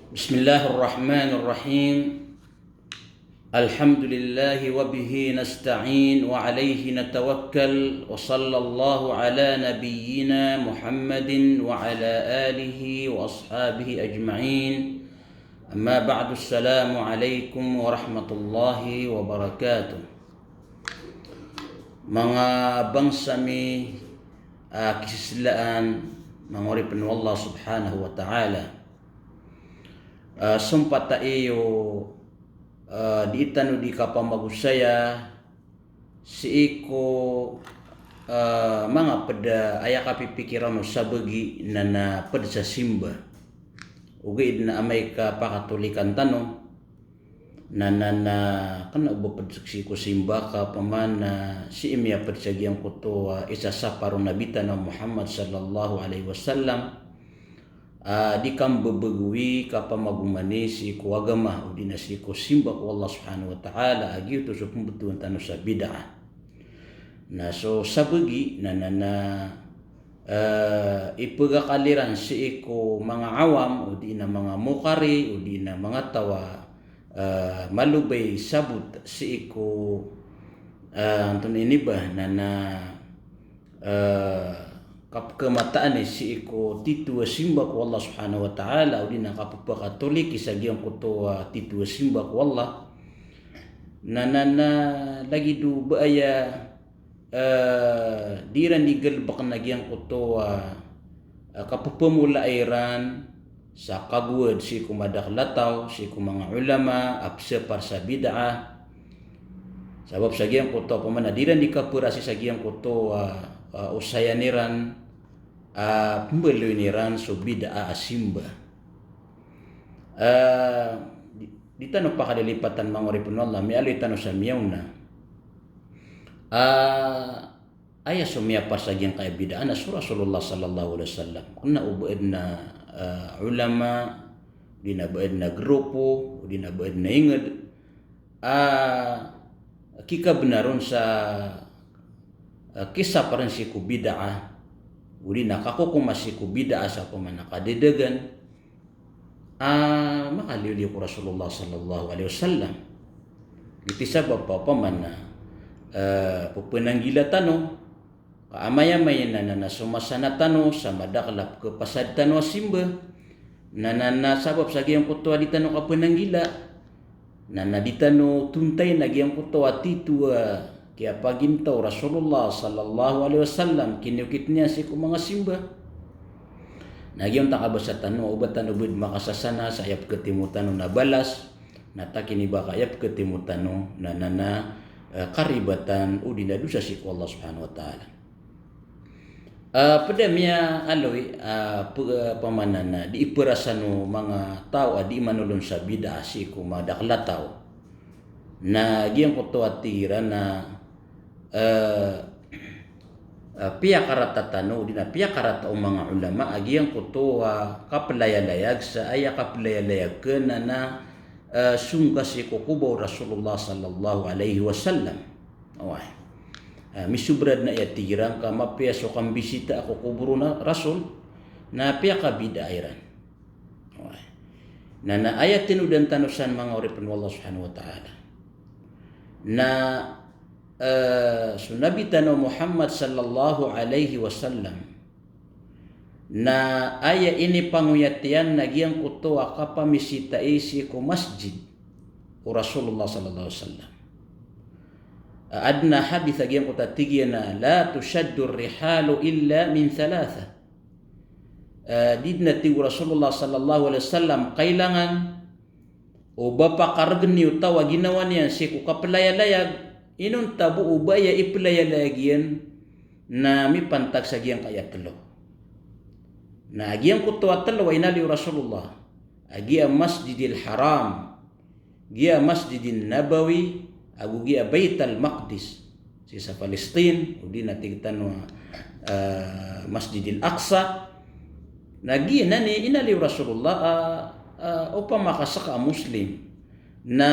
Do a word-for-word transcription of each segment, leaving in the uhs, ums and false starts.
بسم الله الرحمن الرحيم. الحمد لله وبه نستعين وعليه نتوكل، وصلى الله على نبينا محمد وعلى آله وأصحابه أجمعين. أما بعد، السلام عليكم ورحمة الله وبركاته. Manga bangsa mi, ah, kisislaan, manga oripen o Allah Subhanahu wa Ta'ala. Ah, sompat a iyo, ah, di tano di kapamagosaya sii ko, ah, manga ped a aya kapipikiran o sabagi na na ped sa simba. Ogaid na amay ka pakatolikan tano, na, na, na, kena o ba ped sii ko simba ka opama na sii miyaped sa giyangkoto a, ah, isa sapar o Nabi tano Muhammad sallallahu alaihi wasallam. Ah, di kambebegoi kapamagomani sii ko agama, odi na sii ko simba ko Allah Subhanahu wa Ta'ala, a giyoto so pembetowan tano sa bid'ah. Na so sabagi na, na, na, eh, ipegakal iran sii ko manga awam, odi na manga mokari, odi na manga taw a, eh, malobay sabot sii ko, eh, antonaa ini ba, na, na, eh, kapekemataan i sii ko titho a simba ko Allah Subhanahu wa Ta'ala, odi na kapepakatolik i sa giyangkoto a titho a simba ko Allah. Na, na, na lagid o ba aya, eh, di iran di galebeken a giyangkoto a, eh, kapepemolaa iran sa kagowad sii ko madakel a taw, sii ko manga ulama a pesapar sa bid'ah. Sabap sa giyangkoto a opama na di iran di kaperasi sa giyangkoto a, ah, osayan iran, ah, pembaloyin iran so bid'ah a simba. Ah, di, di tano pakalilipatan manga oripen o Allah, miyaaloy tano sa miyaona. Ah, aya so miyapar sa giyangkaya bid'ah na so Rasulullah sallallahu alaihi wasallam. Kena o ba aden a, ah, ulama, odi na ba aden a grupo, odi na ba aden a inged, ah, kikabenar on sa, ah, kisaparen sii ko bid'ah, odi na kakokoma sii ko bid'ah sa opama na kadedegan, ah, makaliyoliyo ko Rasulullah sallallahu alaihi wasallam. Giyoto i sabap a opama na, eh, pepenanggila tano, ka amay-amay na, na, na somasana tano sa madakel a pekepasad tano a simba. Na, na, na sabap sa giyangkoto a di tano kapenanggila. Na, na di tano tontayin a giyangkoto a titho a kiyapagintaw o Rasulullah sallallahu alaihi wasallam, kiniyokit niyan sii ko manga simba. Na giyoto a kabasa tano, o ba tano bed makasasana sa aya peketimo tano na balas, na takiniba ka aya peketimo tano na, na, na, eh, karibatan odi na dosa sii ko Allah Subhanahu wa Ta'ala. Ah, ped a miyaaloy, ah, pe-, ah, opama na di iperasan o manga taw a di manolon sa bid'ah sii ko madakel a taw. Na giyangkoto a tig iran na, eh, eh, piyakarata tano, odi na piyakarata o manga ulama a giyangkoto a kapelayalayag sa aya kapelayalayag ken na, eh, songga sii ko koba o Rasulullah sallallahu alaihi wasallam. Oway. Eh, misobra den a aya tig iran ka mapiya so kambisita ko kobor o Rasul, na piyakabid'ah iran. Oway. Na, na aya tinodan tano san manga oripen o Allah Subhanahu wa Ta'ala. Na, eh, so Nabi tano Muhammad sallallahu alaihi wasallam, na aya inipangoyat iyan na giyangkoto a kapamisitai sii ko masjid o Rasulullah sallallahu alaihi wasallam. Aden a hadith a giyangkoto a tig iyan a, "La tushaddu rihalu illa min thalatha." Eh, di den a tig o Rasulullah sallallahu alaihi wasallam, kailangan o ba pakaregen iyo taw a ginawa niyan sii ko kapelayalayag, inonta bo o ba aya ipelayalayag iyan na mipantag sa giyangkaya telo. Na giyangkoto a telo a inaloy o Rasulullah, a giya Masjidil Haram, giya Masjidin Nabawi, ago giya Baital Maqdis sii sa Palestine, odi na tig tano a, eh, Masjidil Aqsa. Na giyanan i inaloy o Rasulullah, ah, ah, opama ka seka a Muslim na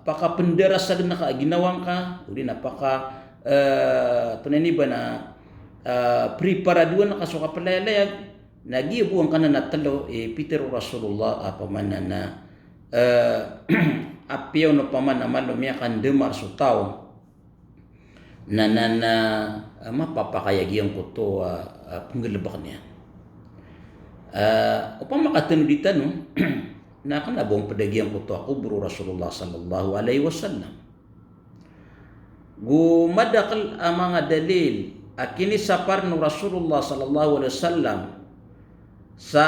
pakapendarasag ngka a ginawa ngka, odi na paka, eh, antonaa ini ba na, eh, preparadoan ka so kapelayalayag, Na giya bo angkanan a telo i pitharo o Rasulullah a opama na, eh, apiya on opama na malo miyakandamar so taw na, na, na, ah, mapapakay a giyangkoto a, ah, pnggalbkn iyan. Ah, opama ka tanodi tano, na kna ba on pd a giyangkoto a kobor o Rasulullah sallallahu alaihi wasallam. Go madakl a manga dalil a kinisapar o Rasulullah sallallahu alaihi wasallam sa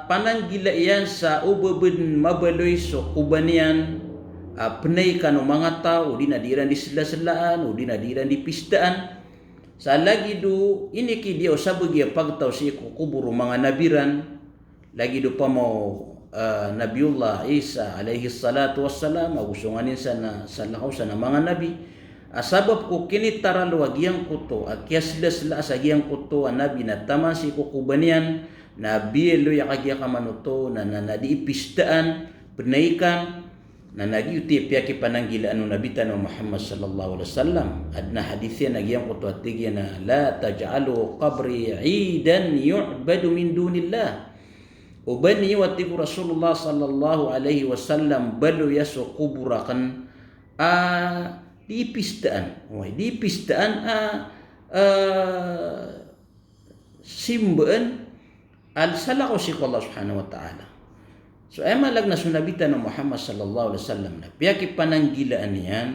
pananggila iyan sa o ba bn mabaloy so koba niyan a pnaikan o manga taw, odi na di iran di slaslaan, odi na di iran di pistaan. Sa lagid o inikidiya o sabagi a pagtaw sii ko kobor o manga nabi ran, lagid o opama o, eh, Nabiyullah Isa alayhis salatu wassalam, ago so nganin san na salakaw san a manga nabi. A sabap ko kinitaralo a giyangkoto a kiyaslasla sa giyangkoto a nabi na taman sii ko koba niyan, na biyaloy a kagiya kamanoto, na, na, na di ipistaan, pnaikan, na, na giyoto i piyakipananggilaan o Nabi tano a Muhammad sallallahu alaihi wasallam. Adn a hadith iyan a giyangkoto a tig iyan a, "La taj'alu qabri 'idan yu'badu min dunillah." O ba niyo, a tig o Rasulullah sallallahu alaihi wasallam, baloya so kobor akn a di pistaan. Oway, di pistaan a, a simbaan a salakaw sii ko Allah subhanahu wa ta'ala. So aya maana na so Nabi tano Muhammad sallallahu alaihi wasallam na piyakipananggilaan iyan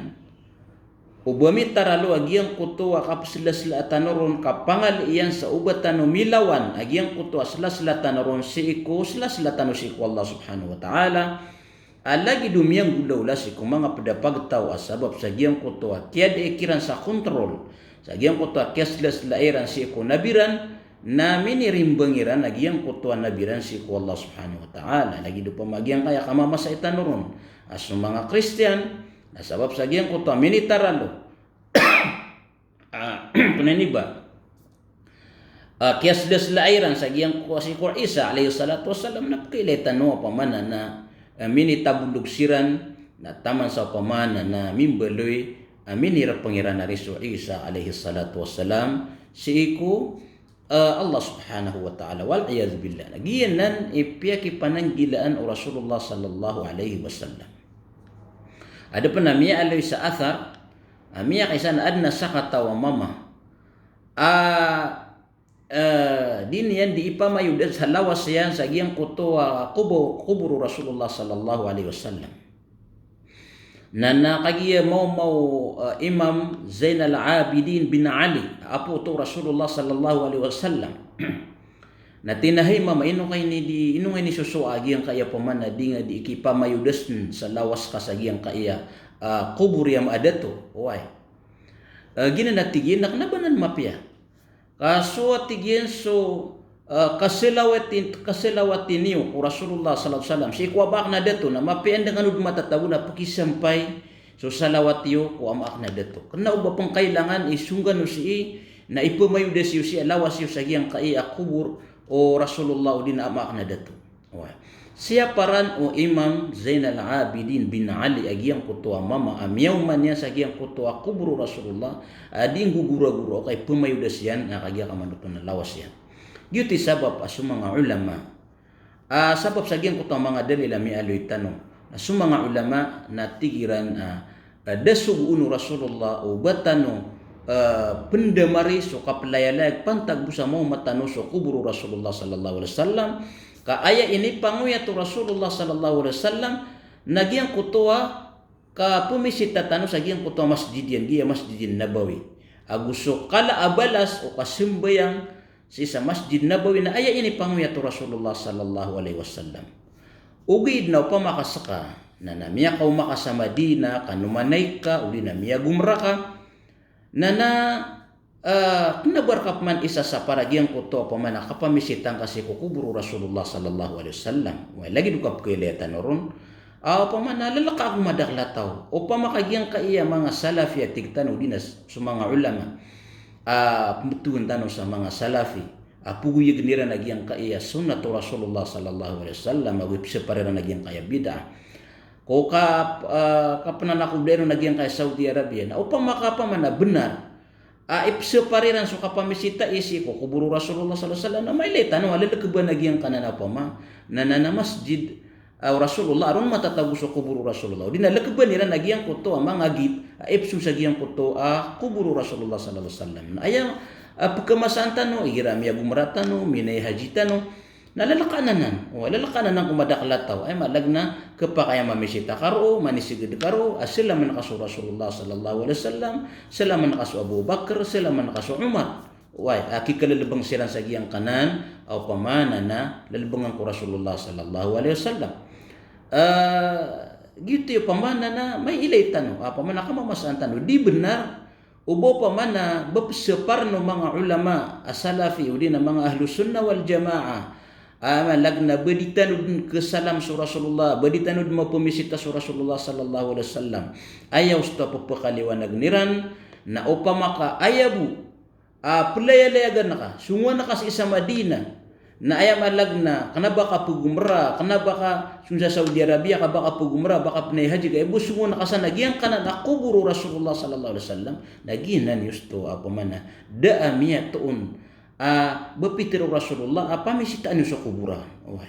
o ba mitaralo a giyangkoto a kapslasla tano ron, kapangali iyan sa o ba tano milawan a giyangkoto a slasla tano ron sii ko slasla tano sii ko Allah subhanahu wa ta'ala. A lagid o miyanggolawla sii ko manga pd a pagtaw a sabap sa giyangkoto a kiyadai kiran sa kontrol, sa giyangkoto a kiyaslasla iran sii ko nabi ran, na minirimbang iran a giyangkoto a nabi ran sii ko Allah subhanahu wa ta'ala. Lagid o opama giyangkaya kamamasai tano ron a so manga Kristiyan, na sabap sa giyangkoto a minitaralo a, pnaniba, a, kiyaslasla iran sa giyangkoto a si ko Isa alayhis salatu wassalam, na pkailay tano a opama na, na, a, minitabolog siran, na taman sa opama na, na mimbaloy, a, minirapang iran a ri so Isa alayhis salatu wassalam sii ko, a, Allah subhanahu wa ta'ala, wal iyadhu billah. Na giyanan i piyakipananggilaan o Rasulullah sallallahu alaihi wasallam. Adn pn a miyaaloy sa athar, a miyakaisa na adn a sakataw a mama a, a, di niyan di ipamayodas sa lawas iyan sa giyangkoto a kobo-, kobor o Rasulullah sallallahu alaihi wasallam. Na, na kagiya mawmaw, a, Imam Zainal Abidin bin Ali, apo oto o Rasulullah sallallahu alaihi wasallam. Na tinahay mama, ino ka ini di, ino nga ini sosowa a giyangkaya opama na di nga di ikipamayodas sa lawas ka sa giyangkaya, a, kobor iyan a dato. Oway. A, giyanan a tig iyan na kna ba nan mapiya. Ka so a tig iyan so, a, kasalawati, kasalawati niyo ko Rasulullah sallallahu alaihi wasallam sii ko ama akn a dato, na mapiya anda kano dn matatago na pkisampay so salawat iyo ko ama akn a dato. Kna o ba pn kailangan i songgan o sii, na ipamayodas iyo sii a lawas iyo sa giyangkaya a kobor o Rasulullah odi na ama akn a dato. Oway. Siyaparan o Imam Zainal Abidin bin Ali a giyangkoto a mama a miyaoma niyan sa giyangkoto a kobor o Rasulullah, a di nggogoragora o ka ipamayodas iyan, na kagiya kamanoto na lawas iyan. Giyoto i sabap a so manga ulama, a, sabap sa giyangkoto a manga dalil a miyaaloy tano, na so manga ulama na tig iran a, a, da sogoon o Rasulullah o ba tano, a, pndamari so kaplayalayag pantag bo sa maoma tano so kobor o Rasulullah sallallahu alaihi wasallam. Ka aya inipangoyat o Rasulullah sallallahu alaihi wasallam na giyangkoto a kapamisita tano sa giyangkoto a masjid iyan, giya Masjidin Nabawi. Ago so kala a balas o kasambayang sii sa Masjid Nabawi na aya inipangoyat o Rasulullah sallallahu alaihi wasallam. Ogaid na opama ka ska na, na miyakaoma ka sa Madinah, kano manay ka, odi na miyagomrah ka, na, na, a, kna ba rka pman isasapar a giyangkoto a opama na kapamisita ngka sii ko kobor o Rasulullah sallallahu alaihi wasallam. Oway, lagid o kapkailaya tano ron a opama na lalaka ago madakl a taw. Opama ka giyangkaya manga Salafi a tig tano odi na so manga ulama a pmbtowan tano sa manga Salafi a pgoyagn iran a giyangkaya sunnat o Rasulullah sallallahu alaihi wasallam, ago ipsapar iran a giyangkaya bid'ah. Ko ka, a, kapnanakobla iran a giyangkaya Saudi Arabia. Na opama ka opama na bnar a ipsapar iran so kapamisitai sii ko kobor o Rasulullah sallallahu alaihi wasallam, na mailay tano a lalakeban a giyangkanan a opama na, na, na masjid, ah, o Rasulullah, aron matatago so kobor o Rasulullah. O di na lakeban iran a giyangkoto a manga gate a ipso sa giyangkoto a kobor o Rasulullah sallallahu alaihi wasallam. Na aya, ah, pekamasaan tano, igira miyagomra tano, minay haji tano, na lalakanan anan, o, lalakanan anan ko madakel a taw. Aya maana na kepakay a mamisita ka roo, maniseged ka roo, a selaman ka so Rasulullah sallallahu alaihi wasallam, selaman ka so Abu Bakar, selaman ka so Umar. Oway, a kikalelebeng siran sa giyangkanan a opama na, na lelebengan ko Rasulullah sallallahu alaihi wasallam. Ah, giyoto i opama na, na mailay tano, a opama na kamamasaan tano, di benar o ba opama na ba peseparn o manga ulama a Salafi, odi na manga Ahlus Sunnah wal Jamaah, a maana na ba di tano den kesalam so Rasulullah, ba di tano den mapemisita so Rasulullah sallallahu alaihi wasallam. Aya osto a pepekaliwanagen iran, na opama ka aya bo a pelayalayagan ka, songowan ka sii sa Madinah, na aya maana na kena ba ka pegomra, kena ba ka song sa Saudi Arabia, ka ba ka pegomra, ba ka penay haji ka, aya bo songowan ka san a giyangkanan a kobor o Rasulullah sallallahu alaihi wasallam, na giyanan i osto a opama na da a miyatoon a ba pitharo o Rasulullah a pamisitaan iyo so kobor aken. Oway.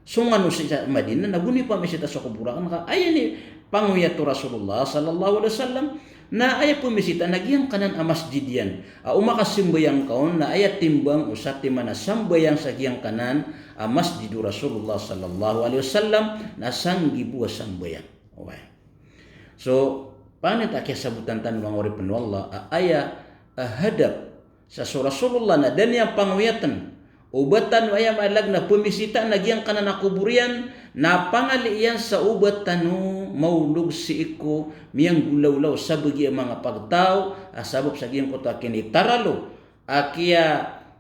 Songowan o sii sa Madinah, na go niyo pamisita so kobor aken, ka aya niyan pangoyat o Rasulullah sallallahu alaihi wasallam, na aya pemisita na giyangkanan a masjid iyan. A o makasambayang ka on, na aya timbang o satiman a sambayang sa giyangkanan a masjid o Rasulullah sallallahu alaihi wasallam, na sanggibo a sambayang. Oway. So, pangnin ta kiyasabotan tano manga oripen o Allah, a aya, a hadap sa so Rasulullah na da niyan pangoyaten o ba tano aya maana na pemisitaan a giyangkanan a kobor iyan, na pangalian sa o ba tano maolog sii ko miyanggolawla o sabagi a manga pagtaw, a sabap sa giyangkoto a kinitaralo a kiya,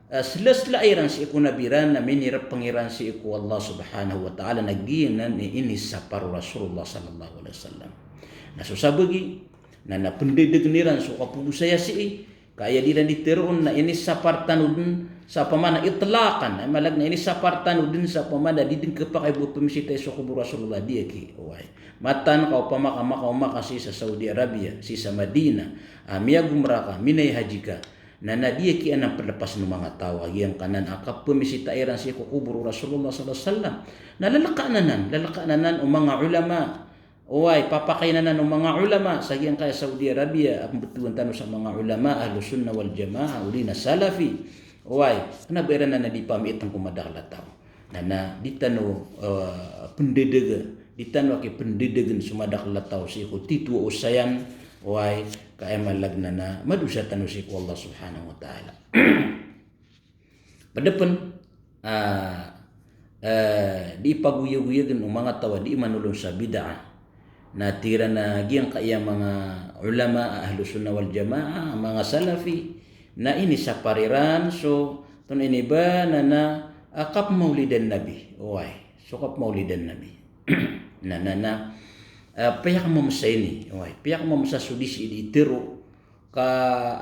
eh, slasla iran sii ko Nabi iran, na minirepeng iran sii ko Allah Subhanahu wa Ta'ala, na giyanan i inisapar o Rasulullah sallallahu alaihi wasallam. Na so sabagi, na, na pendedegen iran so kapagosaya sii, ka aya di iran di teroon na inisapar tano den sa opama na itlaqan, aya maana na inisapar tano den sa opama na di den kepakay bo pemisitai so kobor o Rasulullah, di aki, oway. Mataan ka opama ka makaoma ka sii sa Saudi Arabia, sii sa Madinah, a miyagomra ka, minay haji ka, na, na di aki anan pelepasen o manga taw a giyangkanan a kapemisitaa iran sii ko kobor o Rasulullah sallallahu alaihi wasallam. Na lalakanan anan, lalakanan anan o manga ulama. Oway, papakayn anan o manga ulama sa giyangkaya Saudi Arabia, a pembetowan tano sa manga ulama, Ahlus Sunnah wal Jamaah, odi na Salafi. Oway, kena ba iran anan di pamiiteng ko madakel a taw. Na, na di tano, eh, pendedegen, di tano aki pendedegen so madakel a taw sii ko titho a osayan, oway, ka aya maana na, na madosa tano sii ko Allah Subhanahu wa Ta'ala. Ped pen, ah, eh, di pagoyagoyagen o manga taw a di manolon sa bid'ah. Na tig iran a giyangkaya manga ulama a Ahlus Sunnah wal Jamaah, manga Salafi, na inisapar iran so, tonaa ini ba, na, na, ah, kapemawlidan Nabi. Oway, so kapemawlidan Nabi. Na, na, na, ah, piyakamamesan ini. Oway, piyakamamesan so di sii di tero ka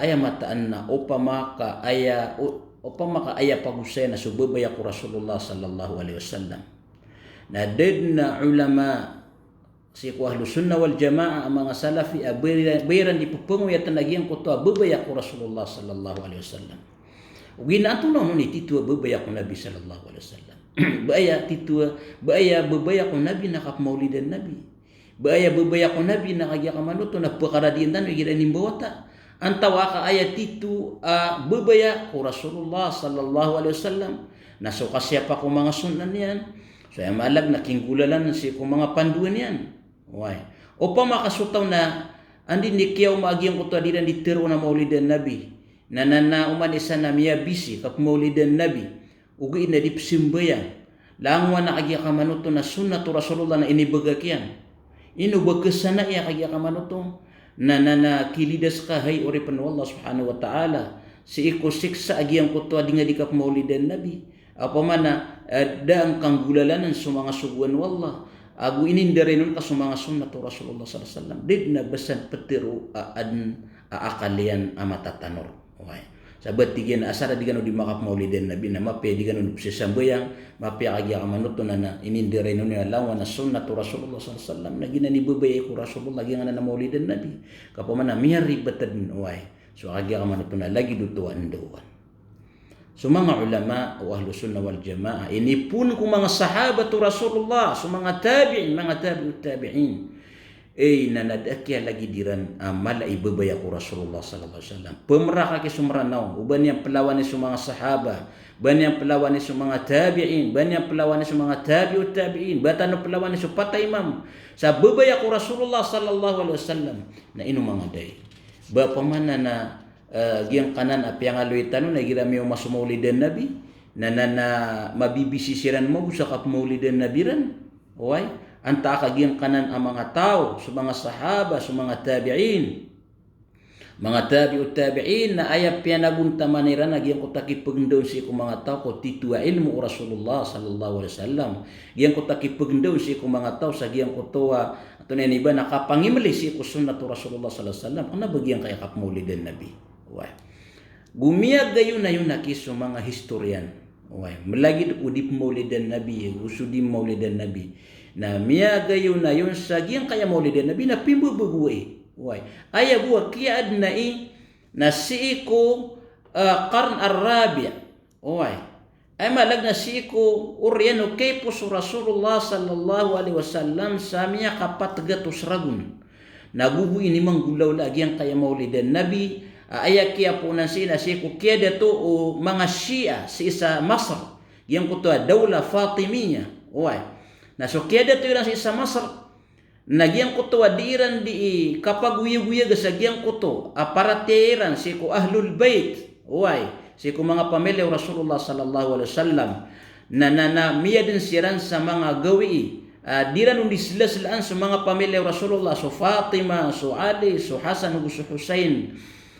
aya mataan na opama ka aya, o-, opama ka aya pagosayan na so babaya ko Rasulullah sallallahu alaihi wasallam. Na da den a ulama sii ko Ahlus Sunnah wal Jamaah a manga Salafi a ba iran, ba iran di pepengoyatan a giyangkoto a babaya ko Rasulullah sallallahu alaihi wasallam. Ogaid na antonaa onon i titho a babaya ko Nabi sallallahu alaihi wasallam. Ba aya titho a, ba aya babaya ko Nabi na kapemawlidan Nabi. Ba aya babaya ko Nabi na kagiya kamanoto na pekaradiyan tano igira inimbawata. Antawaa ka aya titho a babaya ko Rasulullah sallallahu alaihi wasallam na so kasiyapa ko manga sunnah niyan. So aya maana na kinggolalan sii ko manga pandoan iyan. Oway. Opama ka so taw na anda i kiyaoma a giyangkoto a di iran di teroon a mawlidan Nabi. Na, na, na oman isa na miyabisi kapemawlidan Nabi. Ogaid na di pesambayang. Langowan a kagiya kamanoto na sunnat o Rasulullah na inibagak iyan. Ino ba kesana iya kagiya kamanoto? Na, na, na kilidas ka hay oripen o Allah Subhanahu wa Ta'ala sii ko siksa a giyangkoto a di nga di kapemawlidan Nabi. Opama na, eh, da a ngka nggolalanen so manga sogoan o Allah. Ago inindarainon ka so manga sunnat o Rasulullah sallallahu alaihi wasallam. Da den a ba san petero a aden a akal iyan a matatanor. Oway. Sabap tig iyan a asar a di kano di makapemawlidan Nabi na mapiya di kano di pesasambayang, mapiya kagiya kamanoto na, na inindarainon iyo a langowan a sunnat o Rasulullah sallallahu alaihi wasallam, na giyanan i babaya ko Rasulullah, giyanan a mawlidan Nabi. Ka opama na miyaribat den, oway. So kagiya kamanoto na lagid oto a ndaowan. So manga ulama o Ahlus Sunnah wal Jamaah, inipoon ko manga sahabat o Rasulullah, so manga tabi'in, manga tabi'ut tabi'in. Ey, na na da a kiyalagid iran a mala i babaya ko Rasulullah sallallahu alaihi wasallam. Pemraka ki so Mranaw, o ba niyan pelawani so manga sahaba, ba niyan pelawani so manga tabi'in, ba niyan pelawani so manga tabi'ut tabi'in, ba tano pelawani so pat a imam. Sa babaya ko Rasulullah sallallahu alaihi wasallam. Na ino manga day. Ba pamana na, eh, giyangkanan a piyangaloy tano na igira miyaoma so Maulidan Nabi, na, na, na mabibisi siran mambo sa kapmaulidan Nabi ran. Oway, antaa ka giyangkanan a manga taw, so manga sahaba, so manga tabi'in. Manga tabi'ut tabi'in, na aya piyanagontaman iran a giyangkoto a kipegendaon sii ko manga taw ko tito a ilmo o Rasulullah sallallahu alaihi wasallam. Giyangkoto a kipegendaon sii ko manga taw sa giyangkoto a, antonaa ini ba, na kapangimeli sii ko sunnat o Rasulullah sallallahu alaihi wasallam. Kena ba giyangkaya kapmaulidan Nabi. Oway. Go miyagayonayon aki so manga historian. Oway. Melagid ko di pmaulidan Nabi, go so di maulidan Nabi. Na miyagayonayon sa giyangkaya maulidan Nabi na pimbabagoay. Oway. Aya bo a kiyaadna i na sii ko, eh, qarn ar-rabi'. Oway. Aya maana na sii ko oriyan o kiyapos o Rasulullah sallallahu alaihi wasallam sa miyakapat gatos ragon. Na go bo inimanggolawla a giyangkaya maulidan Nabi, a aya kiyapoon sii na sii ko kiyadato o manga Shia sii sa Masr. Giyangkoto a Dawla Fatimiyya. Oway. Na so kiyadato iran sii sa Masr, na giyangkoto a di iran di kapagoyagoyaga sa giyangkoto a paratiyaya iran sii ko Ahlul Bayt, oway, sii ko manga pamilya o Rasulullah sallallahu alaihi wasallam. Na, na, na miyaden siran sa manga gawii a di iran on di slaslaan so manga pamilya o Rasulullah, so Fatima, so Ali, so Hasan, ago so Husayn.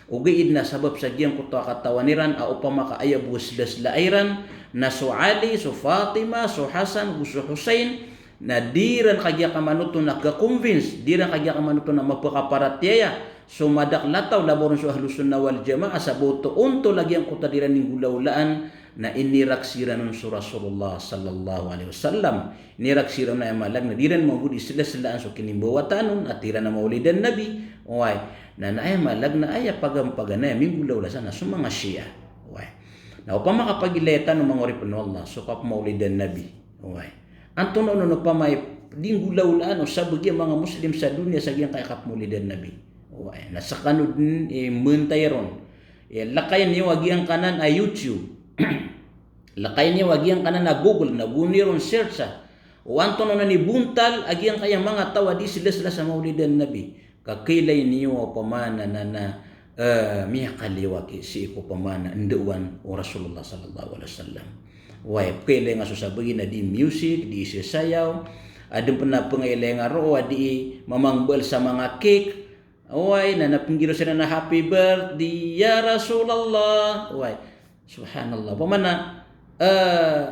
Ogaid na sabap sa giyangkoto a katawan iran a opama ka aya bo a slasla iran na so Ali, so Fatima, so Hasan, ago so Husayn, na di iran kagiya kamanoto na ka-convince, di iran kagiya kamanoto na mapakaparatiyaya so madakel a taw, labaw ron so Ahlus Sunnah wal Jamaah, sa ba oto on tolagiyangkoto a di iran inggolawlaan, na inirak siran on so Rasulullah sallallahu alaihi wasallam. Inirak siran on, aya maana na di iran mambo di slaslaan so kinimbawataan on, a tig iran a maulidan Nabi. Oway. Na, na aya maana na aya pagampaganay a minggolawla san na so manga Shia. Oway. Na opama ka pagilaya tano manga oripen o Allah so kapmaulidan Nabi. Oway. Antonaa onon opama i di nggolawlaan o sabagi a manga Muslim sa doniya sa giyangkaya kapmaulidan Nabi. Oway. Na sekano den i mentay ron. Aya, lakayin iyo a giyangkanan a YouTube. Lakayin iyo a giyangkanan a Google, na go niyo ron search a o antonaa onon i bontal a giyangkaya manga taw a di slasla sa maulidan Nabi. Ka kailay niyo a opama na, na, na, eh, miyakaliyo aki sii ko opama na ndaowan o Rasulullah sallallahu alaihi wasallam. Oway, kailay nga so sabagi na di music, di isasayaw, aden pen a pengailay nga roo a di mamangbaal sa manga cake, oway, na, na penggiraw siran a happy birthday ya Rasulullah. Oway. Subhanallah. Opama na, eh,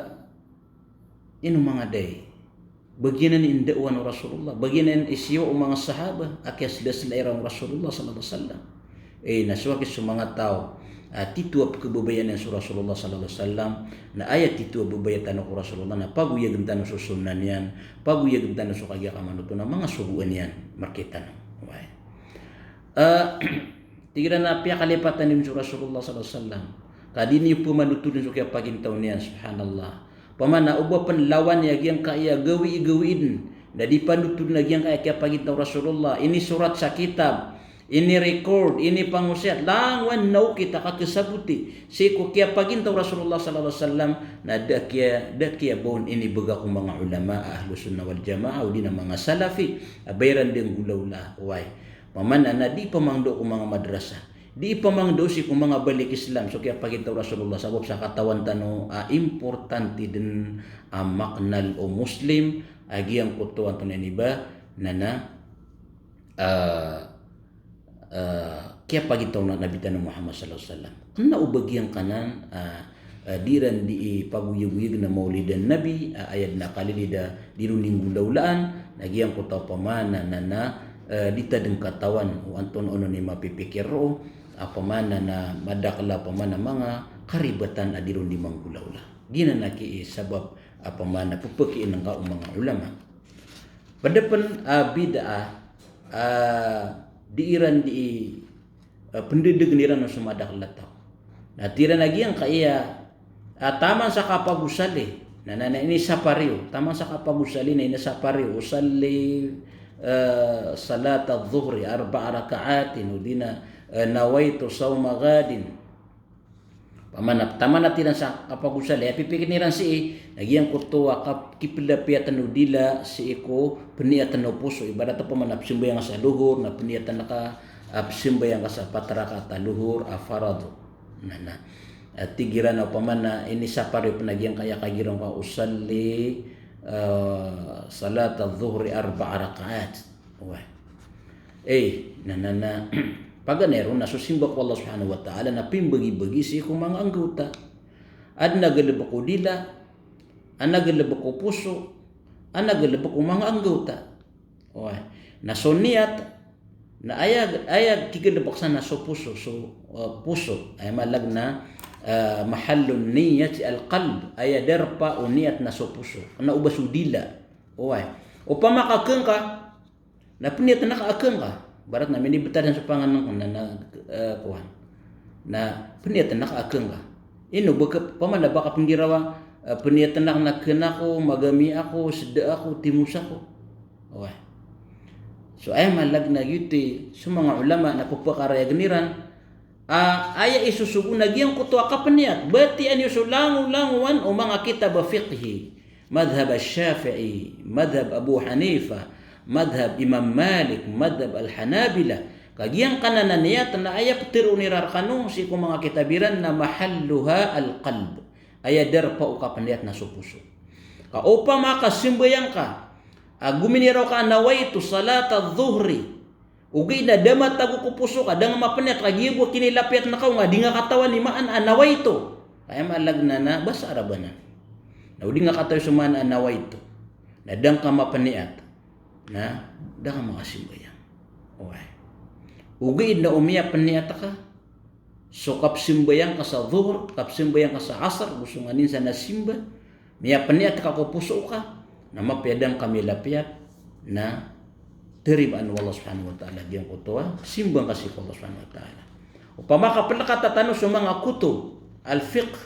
ino manga day. Ba giyanan i ndaowan o Rasulullah. Ba giyanan i siyowa o manga sahaba a kiyaslasla iran o Rasulullah sallallahu alaihi wasallam. Eh, na so aki so manga taw a tito a pekebabayaan iyan so Rasulullah sallallahu alaihi wasallam, na aya tito a babaya tano ko Rasulullah na pagoyagen tano so sunnah niyan, pagoyagen tano so kagiya kamanoto na manga sogoan iyan, markitano. Oway. Eh, tig iran a piyakalipatan iyo so Rasulullah sallallahu alaihi wasallam. Ka di niyo pemanotoden so kiyapagintaw niyan, subhanallah. Opama na o ba pen lawan iyan a giyangkaya gawii-gawii den, na di panotoden a giyangkaya kiyapagintaw o Rasulullah, inisorat sa kitab, ini-record, inipangosiyat, langowan na okit a kakesaboti sii ko kiyapagintaw o Rasulullah sallallahu alaihi wasallam, na da kiya, da kiya ba on inibega ko manga ulama a Ahlus Sunnah wal Jamaah, odi na manga Salafi, a ba iran den nggolawla, oway. Opama na, na di pamangndao ko manga madrasa. Di pamangndao sii ko manga balik Islam so kiyapagintaw o Rasulullah, sabap sa katawan tano a importante den a maknal o Muslim a giyangkoto antonaa ini ba, na, na, eh, eh, kiyapagintaw o Nabi tano Muhammad sallallahu alaihi wasallam. Kena o ba giyangkanan, eh, eh, di iran di pagoyagoyagen a maulidan Nabi, eh, aya den a kalilid a di ron inggolawlaan, na giyangkoto opama na, na, na, eh, di ta den katawan o antonaa onon i mapipikir roo, opama na, na madakel a opama na manga karibatan a di ron di manggolawla. Giyanan aki i sabap opama na pepekiin ngka o manga ulama. Ped pen a bid'ah, ah, di iran di, eh, pendedegen iran o so madakl a taw. Na tig iran a giyangkaya, ah, taman sa kapagosali. Na, na, na inisapar iyo, taman sa kapagosali na inisapar iyo, usalli, eh, salata dhuhri arba'a raka'atin, o di na, eh, nawaitu sawma ghadin. Opama na, taman a tig iran sa kapagosali, aya pipikir iran sii, na giyangkoto a kap-, kiplapiyatan o dila sii ko peniyatan o poso. Ibarat opama na pesambayang sa lohor, na peniyatan ka, ah, pesambayang ka sa pat rakaat a lohor a farad. Na, na, ah, tig iran a opama na inisapar iyo pen a giyangkaya kagiraw ngka usalli, ah, salata dhuhri arba'a raka'at. Oway. Eh, na, na, na, paganay ron na so simba ko Allah Subhanahu wa Ta'ala na pimbagibagi sii ko manga anggawta. Aden a galebek o dila, aden a galebek o poso, aden a galebek o manga anggawta. Oway. Na so niyat, na aya, aya kigalebek san na so poso, so, eh, poso. Aya maana na, eh, mahallun niyyati al-qalb. Aya darpa o niyat na so poso. Kena o ba so dila. Oway. Opama ka kengka, na peniyat na ka a kengka. Ibarat na minibetad san so panganan ko na, na, eh, kowan. Na peniyat na ka a kengka. Ino ba ka, opama na ba ka penggirawa, eh, peniyat na ka na kena ko, magami ako, seda ako, timos ako. Oway. So aya maana na giyoto i so manga ulama na pepakarayag iran, ah, aya isosogo na giyangkoto a kapeniyat. Batiya niyo so langolangowan o manga kitab a fiqhi. Madhhab Shafi'i, madhhab Abu Hanifa, madhhab Imam Malik, madhhab Al-Hanabila. Ka giyangkanan a niyat na aya peteroon iran rekano sii ko manga kitab iran na mahalluha al-qalb. Aya darpa o kapeniyat na so poso. Ka opama ka sembayang ka, a gominiraw ka a nawaitu salata dhuhri. Ogaid na da matago ko poso ka, da nga mapeniyat ka, giya bo a kinilapiyat na ka o nga di nga katawan i maan a nawaitu. Ka aya maana na, na basa Arab anan. Na o di nga katawan so maan a nawaitu. Na da nga ka mapeniyat. Na da ka makasembayang. Oway. Ogaid na o miyapeniyat ka so kapsembayang ka sa Dhuhr, kapsembayang ka sa Asr, go so nganin sa na simba, miyapeniyat ka ko poso ka, na mapiya da nga ka milapiyat, na tarimaan o Allah Subhanahu wa Ta'ala giyangkoto a simba nga ka sii ko Allah Subhanahu wa Ta'ala. Opama ka pelekata tano so manga kutub al-fiqh,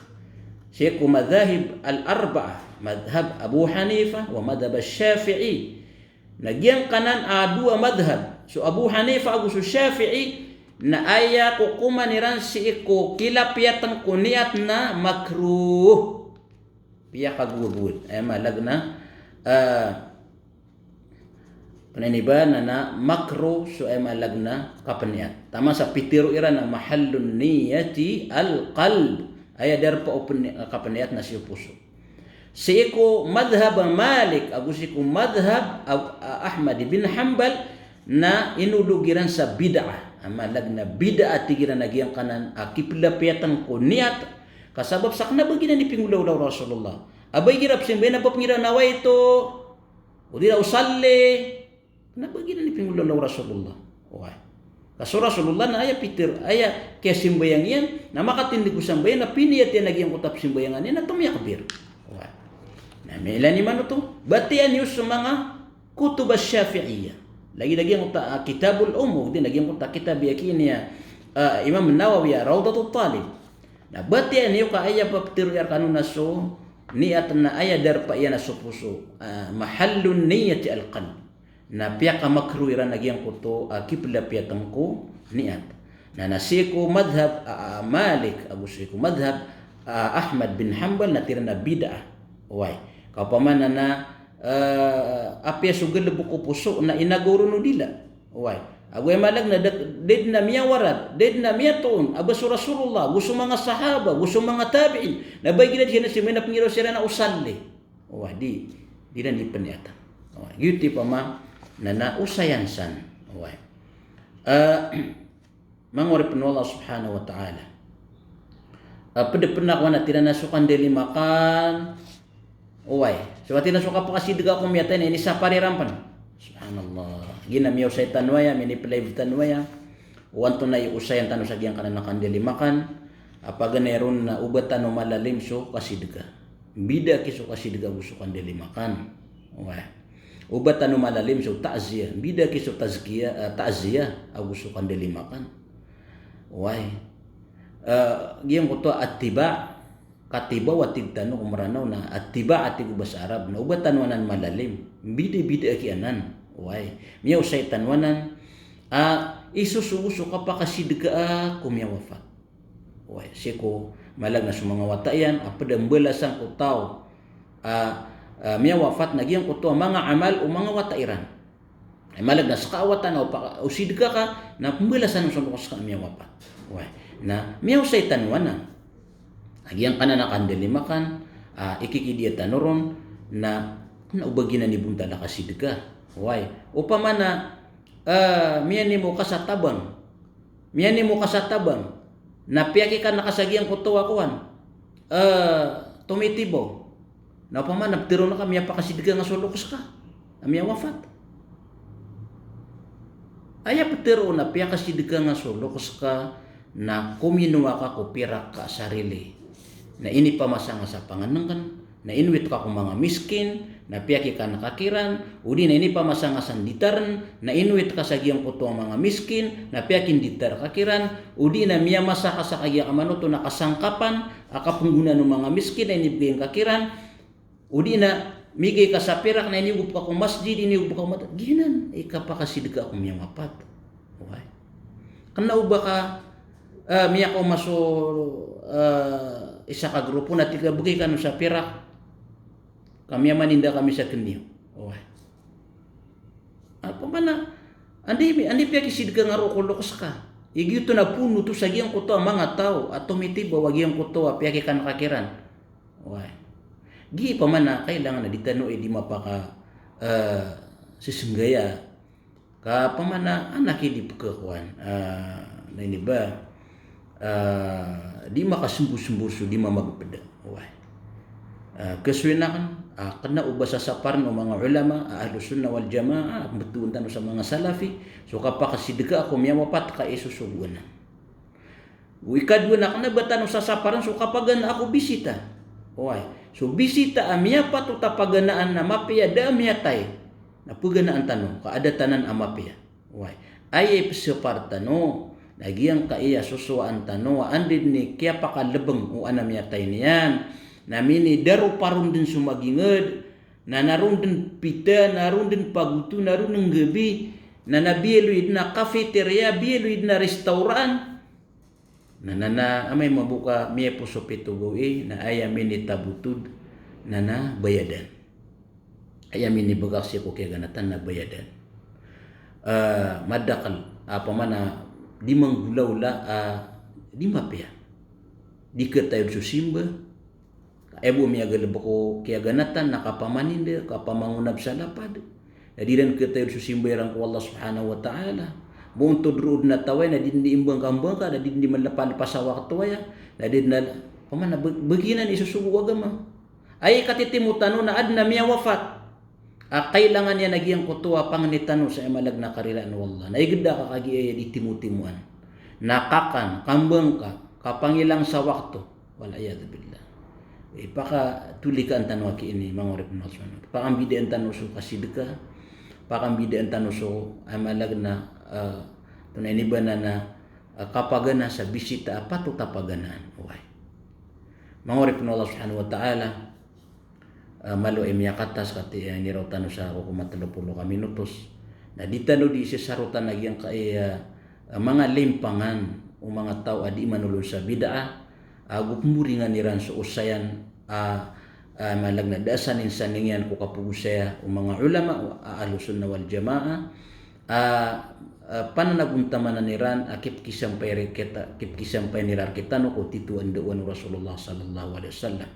sii ko madhahib al-arba'ah, madhhab Abu Hanifa, wa madhhab Shafi'i, na giyangkanan a dowa madhhab, so Abu Hanifa ago so Shafi'i, na aya kokoman iran sii ko kilapiyatan ko niyat na makruh. Piyakagowagowad. Aya maana na, ah, peniniba na, na makruh so aya maana na kapeniyat. Taman sa pitero iran na mahallun niyyati al-qalb. Aya darpa o peni-, kapeniyat na sii poso. Sii ko madhhab Malik, ago sii ko madhhab Ab-, Ahmad bin Hanbal, na inodog iran sa bid'ah. Aya maana na bid'ah tig iran a giyangkanan a kiplapiyatan ko niyat. Ka sabap sa kena ba giyanan i pinggolawla o Rasulullah. A ba igira pesembayang na ba penggiraw nawaitu. O di na usalli. Kena ba giyanan i pinggolawla o Rasulullah. Oway. Ka so Rasulullah na aya piter, aya kiyasembayang iyan, na makatindeg ko sambayang, na piniyat iyan a giyangkoto a pesembayangan iyan, na tomiyakbir. Oway. Na miyailay niyo man oto. Batiya niyo so manga kutub a Shafi'iyyah. Lagid a giyangkoto a, ah, Kitabul Umm, di na giyangkoto a kitab a kiniya, ah, Imam Nawawi a Rawdatut Talib. Na batiya niyo ka aya peteroon iyan rekano na so niyat na aya darpa iyan na so poso. Ah, mahallun niyyati al-qalb. Na piyakamakruh iran a giyangkoto a kiplapiyatan ko niyat. Na, na sii ko madhhab, ah, ah, Malik, ago sii ko madhhab, ah, Ahmad bin Hanbal na tig iran a bid'ah. Oway. Ka opama na, na, ah, apiya so galebek o poso na inagaw ron o dila. Oway. Ago aya maana na da, da den a miyawarad, da den a miyatoon a ba so Rasulullah, go so manga sahaba, go so manga tabi'in, na ba igira di siran na simba na penggiraw siran na usalli. Oway, di, di iran di peniyatan. Oway, giyoto i pama, na, na osayan san. Oway. Ah, manga oripen o Allah Subhanahu wa Ta'ala. Ah, ped pen ako na tig iran na so kandalimakan. Oway. So tig iran na so kapakasideg ako miyatay na inisapar iran pen. Subhanallah. Giya na miyaosay tano aya, minipelive tano aya. O antonaa i osayan tano sa giyangkanan a kandalimakan. A paganay ron na oba tano malalim so kasidega. Mbida ki so kasidega ago so kandalimakan. Oway. Oba tano malalim so ta'ziyah. Mbida ki so tazkiyah, ah, ta'ziyah ago so kandalimakan. Oway. Eh, giyangkoto a attiba, katiba o atid tano ko Mranaw na attiba a tig o basa Arab, na o ba tano anan malalim, mbidabida aki anan. Oway. Miyaosay tano anan a isosogo so kapakasidkaa ko miyawafat. Oway, sii ko malag na so manga wata iyan, a pd a mbalasan ko taw a, a miyawafat na giyangkoto a manga amal o manga wata iran. Ay malag na ska a wata na o pa-, o sidka ka, na pmbalasan so loks ka a miyawafat. Oway, na miyaosay tano anan. A giyangkanan a kandalima kan, a ikikidiya tano ron, na, na o ba giyanan i bontal a kasidka. Oway, opama na, eh, miyanimo ka sa tabang. Miyanimo ka sa tabang. Na piyakikana ka sa giyangkoto a kowan. Eh, tomitibaw. Na opama na ptharoon ka miyapakasidka nga so loks ka a miyawafat. Aya ptharoon a piyakasidka nga so loks ka na kominowa ka ko pirak ka a sarili. Na inipamasa nga sa pangnngkn, na inowit ka ko manga miskin, na piyakikana ka kiran, odi na inipamasa nga sa nditarn, na inowit ka sa giyangkoto a manga miskin, na piyakinditar ka kiran, odi na miyamasa ka sa kagiya kamanoto na kasangkapan a kapnggonaan o manga miskin, na inibgay ngka kiran, odi na migay ka sa pirak, na inigop ka ko masjid, inigop ka ko mat-, giyanan i kapakasidka ko miyawafat. Oway. Kna o ba ka, eh, miyakaoma so, eh, isa ka grupo na tig a bgay kano sa pirak ka miyamaninda kami sa kniyo. Oway. Opama na, anda i, anda i piyakisidka nga roo ko loks ka. Igiyoto na poon oto sa giyangkoto a manga taw a tomitibaw a giyangkoto a piyakikana ka kiran. Oway. Giya opama na kailangan a di tano i di mapaka, eh, sisenggaya. Ka opama na anak i di pkhakowan, eh, na ini ba, eh, di makasembor-sembor so di mamagpda. Oway. Eh, kasoy na kan, ah, kna o ba sasaparn o manga ulama a Ahlus Sunnah wal Jamaah, a pmbtowan tano sa manga Salafi, so kapakasidka ko miyawafat ka isosogo anan. O ikadowa na kna ba tano sasaparn so kapaganaa ko bisita. Oway. So bisita a miyapatot a paganaan na mapiya da a miyatay, na paganaan tano ka adn anan a mapiya. Oway. Aya ipsapar tano na giyangkaya sosowaan tano a anda dn i kiyapakalbng o anan a miyatay niyan, na minidaropa ron dn so magingd, na na ron dn pita, na ron dn pagoto, na ron nggabi, na na biyaloy dn a cafeteria, biyaloy dn a restaurant. Na, na, na amay mambo ka miyaposo pito gawii, na aya minitabotod, na na bayadan. Aya minibgak sii ko kiyaganatan na bayadan. Eh, madakl, opama na di manggolawla, ah, di mapiya. Di khatayod so simba, Aya bo miyagalbk ko kiyaganatan na kapamaninda, kapamangonab sa lapad. Na di ran khatayod so simba iran ko Allah Subhanahu wa Ta'ala. Bo ontod roo dn a taw aya, na di dn di imbangkambangka, na di dn di malapalpa sa wakto aya. Na di dn a, opama na ba-, ba giyanan i sosogo o agama. Aya katitimo tano na adn a miyawafat a kailangan iyan a giyangkoto a pangni tano sa aya malag na kariraan o Allah. Na igda ka kagiya aya di timotimoan. Na kakan, kambangka, kapangilang sa wakto. Wal iyadhu billah. Eh, pakatolikaan tano aki ini, manga oripn o Allah Subhanahu wa Ta'ala. Pakambidaan tano so kasidka, pakambidaan tano so, ah, malag na, ah, tonaa ini ba na, na, ah, kapagana sa bisita a patot a paganaan. Oway. Manga oripn o Allah Subhanahu wa Ta'ala, ah, malo i miyakatas kati, ah, iniraw tano sa ko koma tlo polo ka minutos. Na di tano di isasarotan a giyangkaya, ah, manga limpangan o manga taw a di manolon sa bid'ah, ago pmboringan iran so osayan, ah, ah, malag na da a saningsaning iyan ko kapogosaya o manga ulama, ah, Ahlus Sunnah wal Jamaah, ah, ah, pananagontamanan iran a kipkisampay ri-, kita, kipkisampay iran rkitano ko titho a ndaowan o Rasulullah sallallahu alaihi wasallam.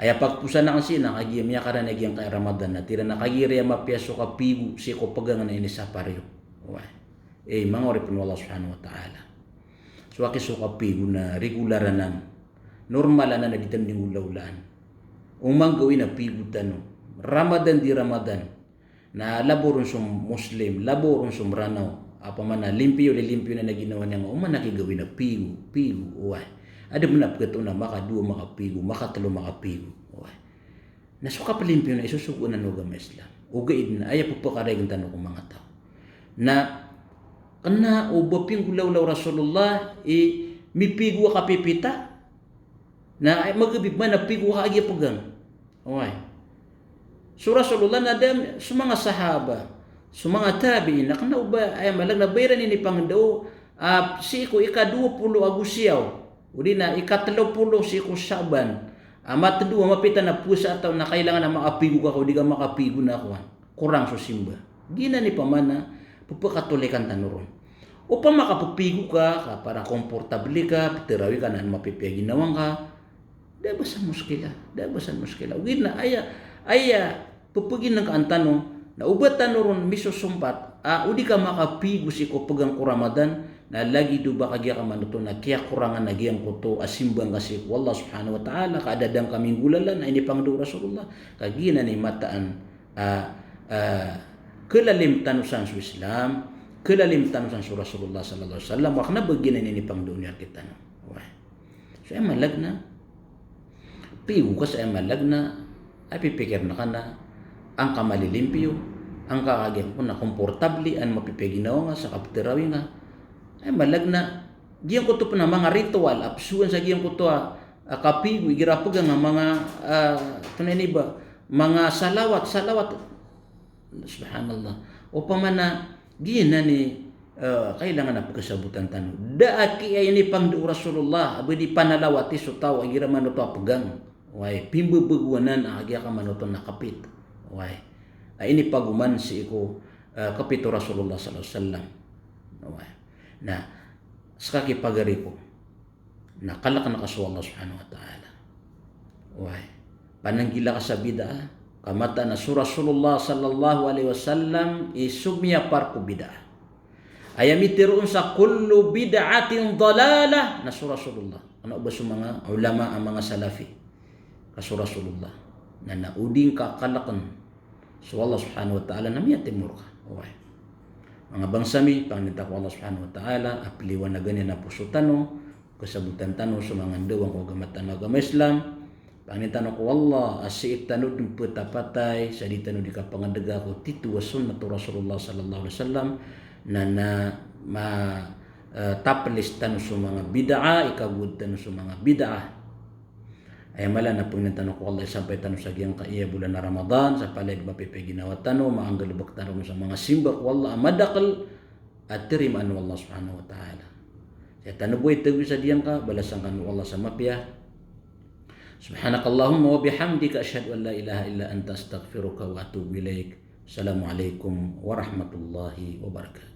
Aya pagposan akn sii na kagiya miyakarani a giyangkaya Ramadan na tig iran a kagiya riya mapiya so kapigo sii ko pgangan a inisapar iyo. Oway. Eh, manga oripn o Allah Subhanahu wa Ta'ala. So aki so kapigo na regular anan. Normal anan a di tano di nggolawlaan. Oman gawii na pigo tano. Ramadan di Ramadan. Na labo ron so Muslim, labo ron so Mranaw. Opama na limpiyo, lilimpiyo na na ginawa niyan, oman aki gawii na pigo, pigo, oway. Adn a pkatoon a makadowa makapigo, makatlo makapigo, oway. Na so kaplimpyo na isosogo anan o agama Islam. Ogaid na aya pphakaregn tano ko manga taw. Na Kena o ba pinggolawla o Rasulullah i mipigo a kapipita. Na, ay, magabi pman a pigo ka a giya pegang. Oway. So Rasulullah na da, so manga sahaba, so manga tabi'in, na kena o ba, aya maana na ba iran inipangndao, ah, sii ko ika dowa polo ago siyaw, odi na ika telo polo sii ko Sha'ban, ah, matdo a mapita na powasa a taw na kailangan a makapigo ka, ka o di ka makapigo na kowan, korang so simba. Giyanan i pamana, pepakatolikan tano ron. Opama ka pepigo ka, ka para komportable ka, petarawi ka na an mapipiya ginawa ngka, da ba san moskila, da ba san moskila. Ogaid na aya, aya pepeginengkaan tano, na o ba tano ron misosompat a o di ka makapigo sii ko pegang ko Ramadan, na lagid o ba ka giyaka manoto na kiyakorangan a giyangkoto a simba ngka sii ko Allah Subhanahu wa Ta'ala, ka adadang ka minggolawla na inipangndao o Rasulullah. Ka giyanan i mataan, ah, ah, kelalim tano san so Islam, kelalim tano san so Rasulullah sallallahu alaihi wasallam, wa kena ba giyanan i inipangndao niyan rektano. Oway. So aya maana na, pigo ka sa aya maana na, a pipikirn ka na an ka malilimpiyo, an ka kagiya ko na komportable an mapipiya ginawa ngka sa kapetarawi ngka. Aya maana na, giyangkoto pen a manga ritual a pesowan sa giyangkoto a, a kapigo igira pegang a manga, ah, tonaa ini ba, manga salawat, salawat. Subhanallah. Opama na giyanan i, eh, kailangan a pekesabotan tano. Da a kiya inipangndao o Rasulullah a ba di panalawati so taw a igira manoto a pegang. Oway, pimbebegowanan a giyaka manoto na kapit. Oway. A inipagoman sii ko, eh, kapit o Rasulullah sallallahu alaihi wasallam. Oway. Na, seka ki pagari ko. Na kaleken ka so Allah Subhanahu wa Ta'ala. Oway. Pananggila ka sa bid'ah, ka mataan a so Rasulullah sallallahu alaihi wasallam i so miyapar ko bid'ah. Aya mitero on sa kullu bid'atin dalalah, na so Rasulullah. Kena o ba so manga ulama a manga Salafi. Ka so Rasulullah. Na, na o di ngka kaleken so Allah Subhanahu wa Ta'ala na miyatimor ka. Oway. Manga bangsa mi, pangnin ta ko Allah Subhanahu wa Ta'ala a peliwanagan iyan a poso tano, kesabotan tano so manga ndaw angko agama tano a agama Islam. Pangnin tano ko Allah a sii tano den petapatay sa di tano di kapangedega ko tito a sunnat o Rasulullah sallallahu alaihi wasallam, na, na ma, eh, tapelis tano so manga bid'ah, ikagowad tano so manga bid'ah. Aya mala na pangnin tano ko Allah i sampay tano sa giyangkaya bolan a Ramadan, sa palaya di mapipiya ginawa tano, maanggalebek tano sa manga simba ko Allah a madakel a tarimaan o Allah Subhanahu wa Ta'ala. Saya tano bo i tagoy sa diyangka, balasan kano o Allah sa mapiya. Subhanakallahumma wa bihamdika, ashhadu an la ilaha illa anta, astaghfiruka wa atubu ilaik. Assalamu alaikum warahmatullahi wabarakatuh.